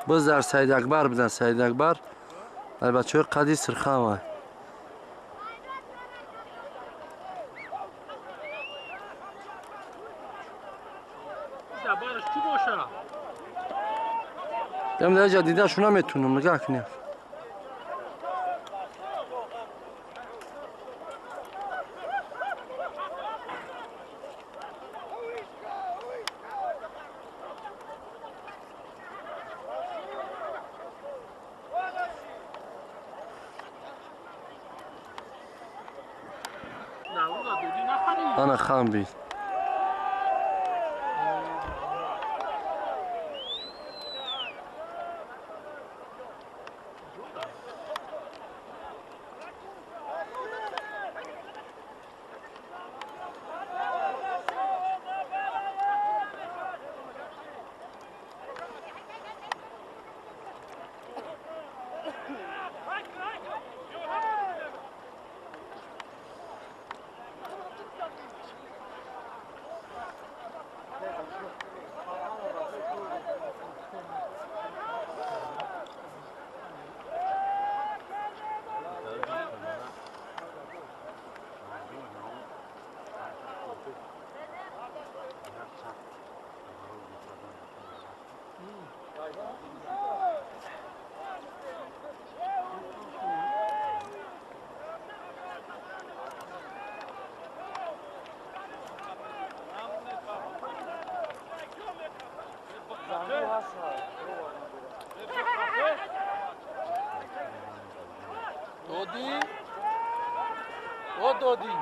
Боз дар Саидакбар будан. Саидакбар ай бачаҳои қади сирхама. Дам дар дида шу наметунам, нигоҳ кунем. Ана хан бид. Dodi. O Dodi.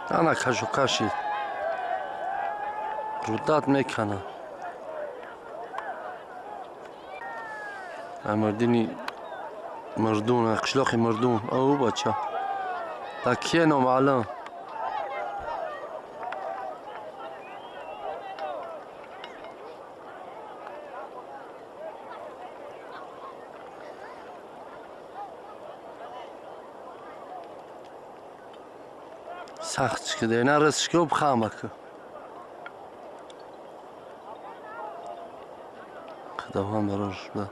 Ана кашу кашид. Рудат мекана. Амардини мардун, қишлоқи мардун. Ау бача. Та кие номаълум. Сахт шкида, нарас шкиоб хамака. Худованд барош буда.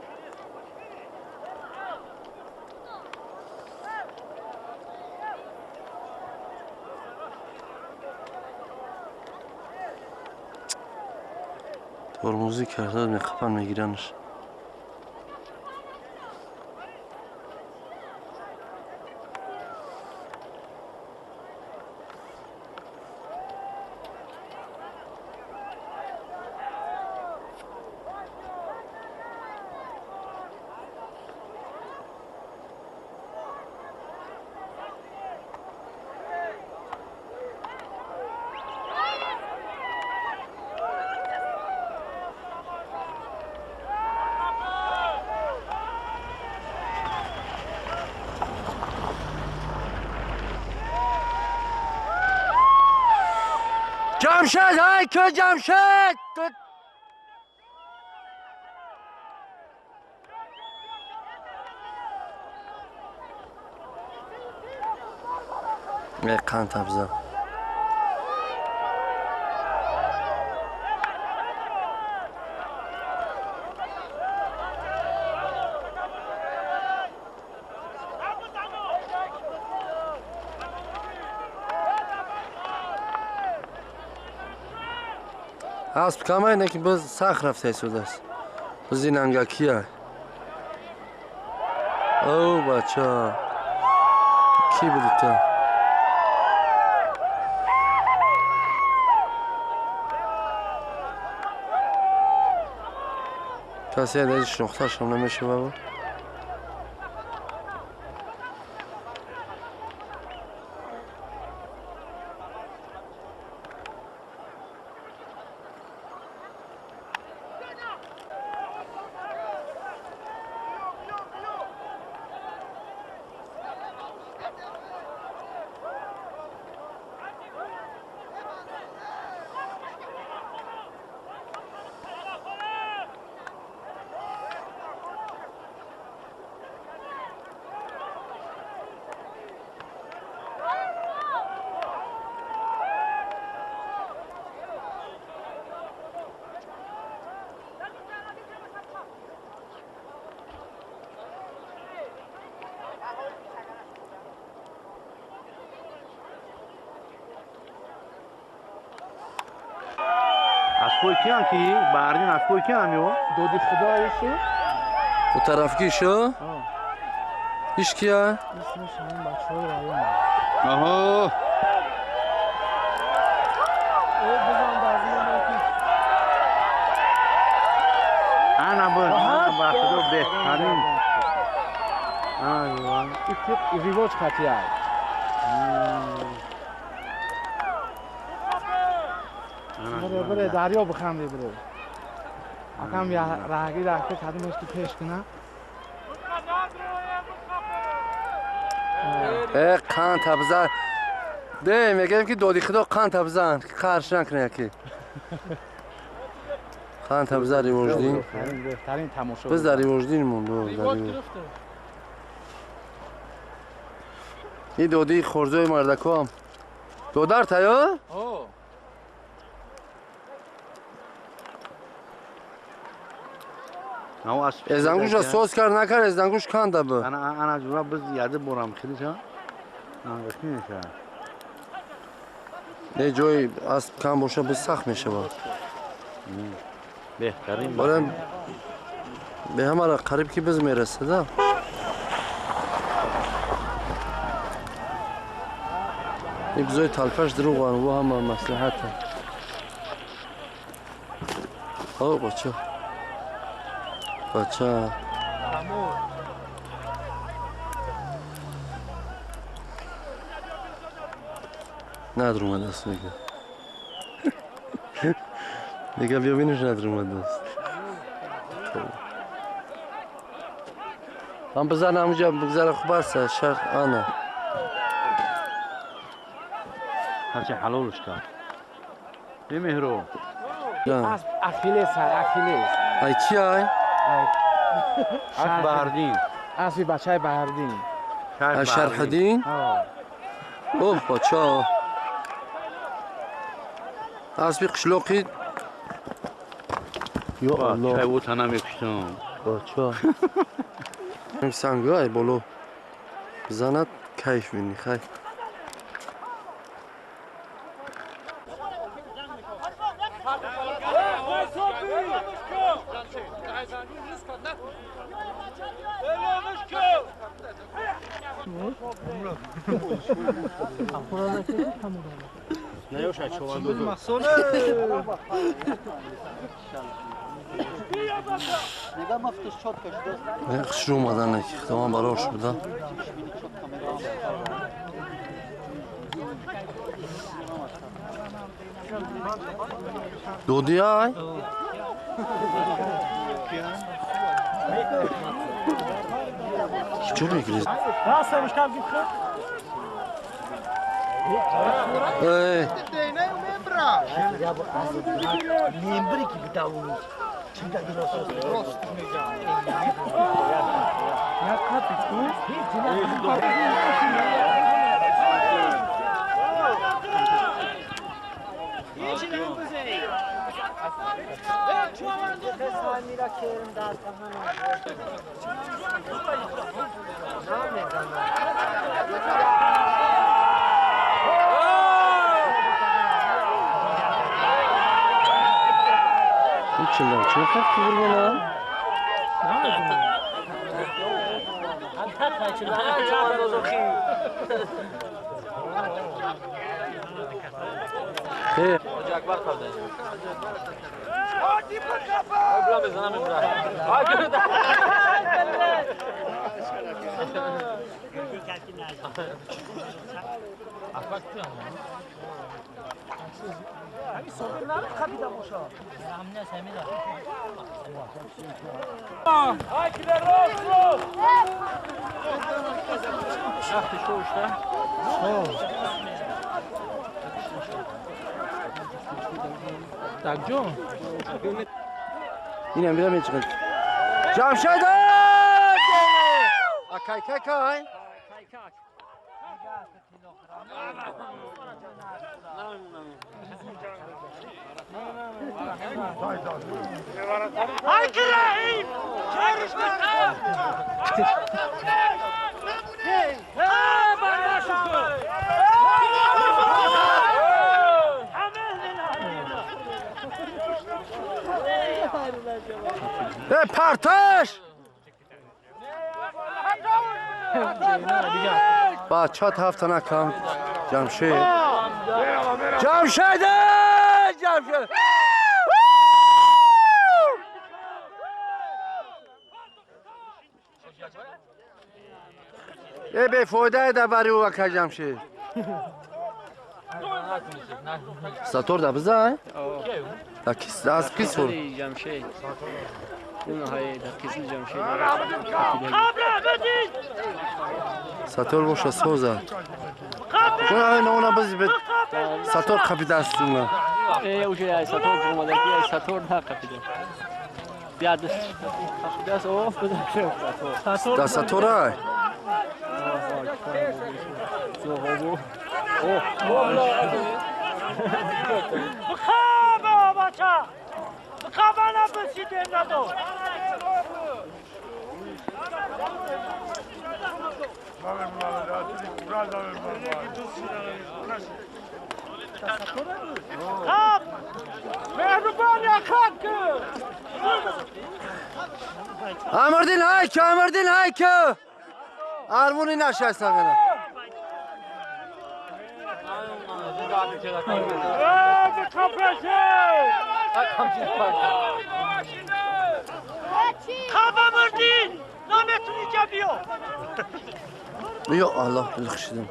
Тормозӣ карда мехапан мегиранаш. Jamshed, hey, kö Jamshed! Қанд табза. Асп камай, неки биз сахт рафта истодааст. Биз ин ангакия. О, бача. Ки буди ту? Касе аз шинохташам намешава. Аспой киам ки? Баҳридин аспой киам ё? Доди худо ишу. У тарафки шу? Иш кия? Исмиш ҳамин бачаҳои район. Аҳо. О, бизан дазмон ки. Ана бу, ана ба худо беҳтарин. Ана ин ривоҷ қатъия. Бре, бре, дарё биханди, бре. Акам я раҳги раҳки кадимеш ки пеш кина. Қанд табза. Де, мегӯем ки доди худо қанд табзан, қарш накунӣ яки. Қанд табза ривоҷдин. Беҳтарин тамошо. Биз дар ривоҷдин монд. Ин додии хорзои мардакоам. Додар тайёр? Эзангӯшро соз кард накард, эзангӯш канда бу. Ана ҷура биз яды борам хелиша. Ангашки мешавад. Не ҷои асп кам боша биз сахт мешавад. Беҳтарин. Барам бе ҳамара қариб ки биз мерасада. Ин бизои талпаш дурӯғанд, во ҳама маслиҳата. О, бача. Бача. ندر اومده است میگه. میگه بیا بینش ندر اومده است. هم بزن همونجا بگذره خوب است شرط آنه. هرچی حلالش کرد. نمیهرو. اخیلیس های اخیلیس. ای چی های؟ از بهردین. اسبی بچه بهردین. از شرحدین؟ اوه بچه ها. اسبی قشلاقی. یا الله. چای او تنه میکشتم. بچه ها. سنگه ای بالو. بزند کیف بینی خیلی. Хуш омадан ки худованд барош буда. Доди ай? Чӣ мегирӣ? Эй! چه خیلی قربانم؟ خیر. اینم بیرم چقدر جمشید اکای کای کای پرتش بچه هفته نکم جمشید جمشید جمشید ای به فایده دبری او که جمشید ساتور دا بزن دا کیس از کیس فور جمشید ساتور باشه سوزا نه نه اون بز به ساتور قپیده است اون ای اوجه ساتور اومده که ساتور نه قپیده بیا دست قپیده است اوف بزن دا ساتور ای امردین هایکو امردین هایکو ارمونی نشستن کنه یا الله بلخشیدم.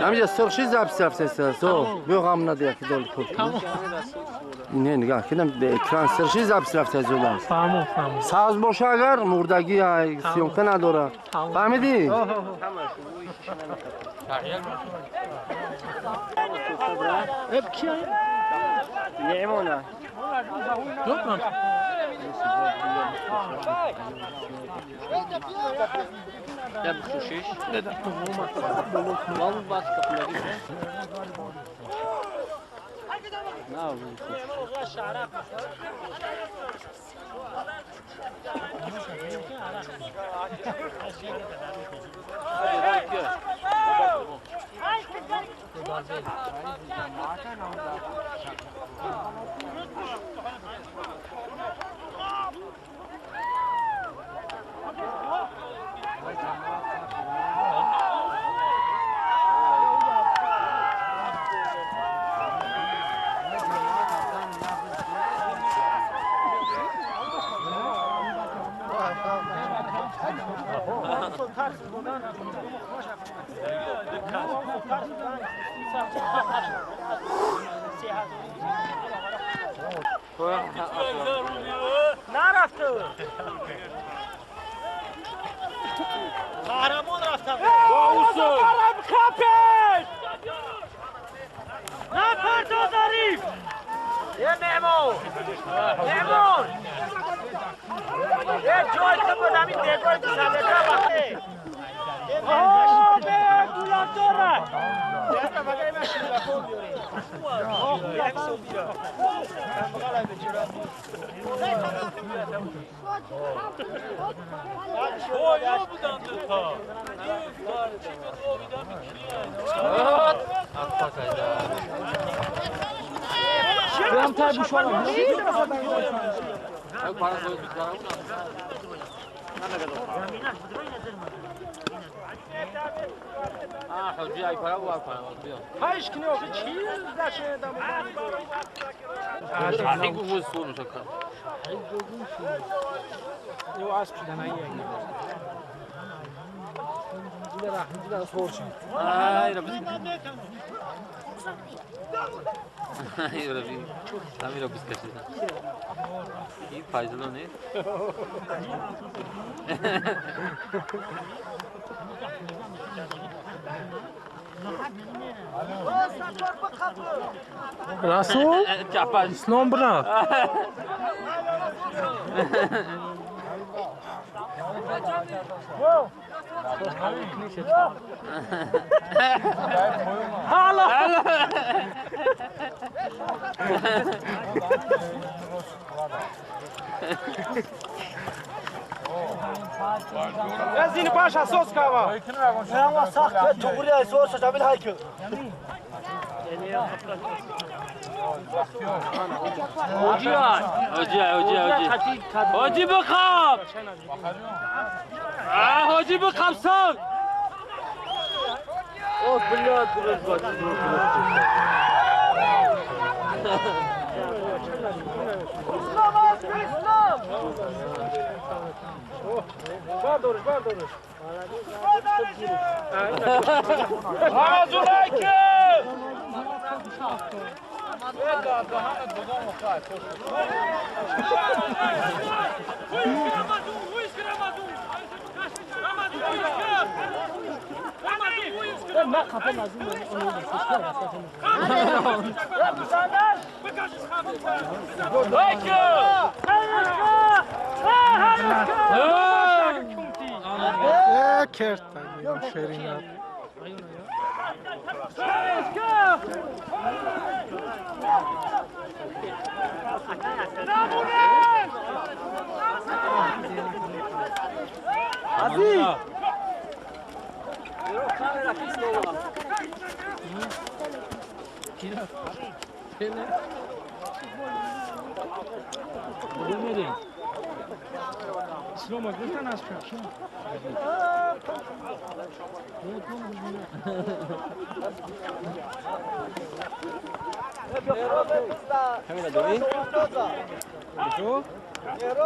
همینجا سرخشی زب سرفت سو بیا غم نده که دل خود اینه نگاه کردم به اکران سرخشی زب سرفت از اولم فهمو ساز باشه اگر مردگی سیمکه نداره فهمیدی؟ نعمونه ده بخشوشش والله باز كفلاقي نه قهرمان رفتم با خپش نه پرتو ظریف یه نعمان نعمان یه جای که بود همین دگای تو سلکه وقتی آه به گولان داره Расул? Ислом брат. از این باش اساس کاوا. نه سخت توغری اساس جمیل هایک. حاجی حاجی بخواب حاجی بخواب سال اوه بلاد درست بردارش بردارش.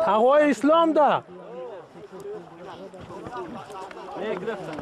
Тағои ислом да. نه گرفتم.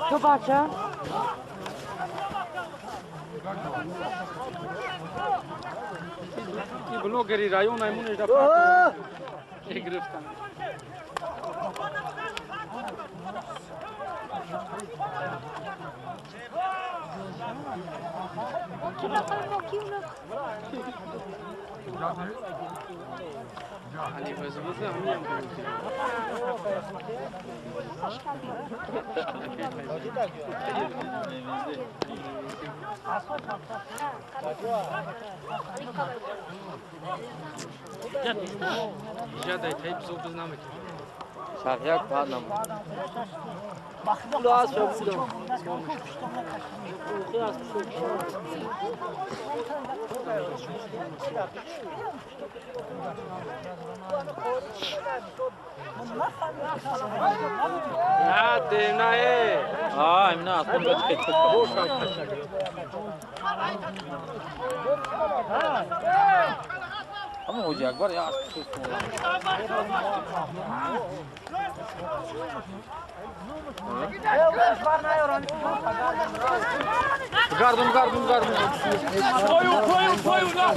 تو بچه بلوگری رایون ایمونش دا گرفتن. شقیق پادم. Gardum, gardum, gardum. Koyu, koyu, koyu lan.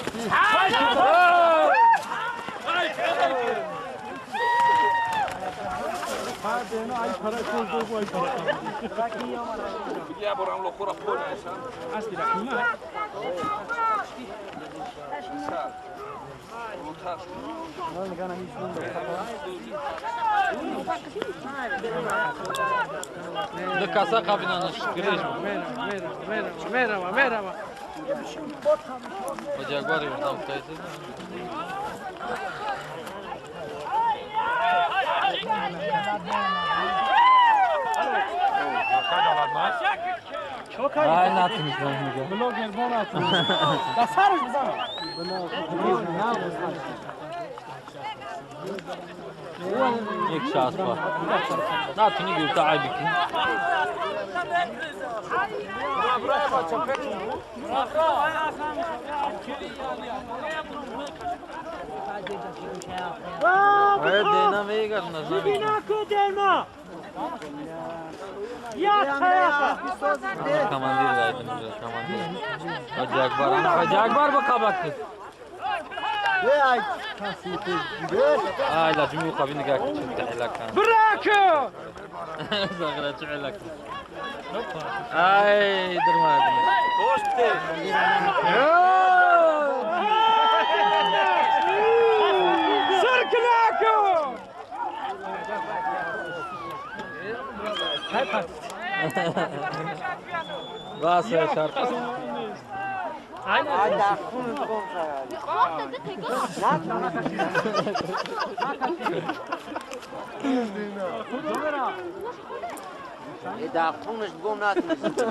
Kasa kabinanı şükürüz. Merhaba, merhaba, merhaba. Ocak var ya oradan kaydı. Ay natmış lan. Bloger bon atmış. Basarız biz ama. یک شاس با. ناتونی گفت عیب کی. دینا میگرنا دینا. Командир дайдем, командир. Hacı Akbar, Hacı Akbar baka bak. آه لا جميع قابلين قاعد تفتح لك. براكو. صغيرة تعلك. اي درمان. سركلاكو. راس يا شرق. در خونش گم نتونست.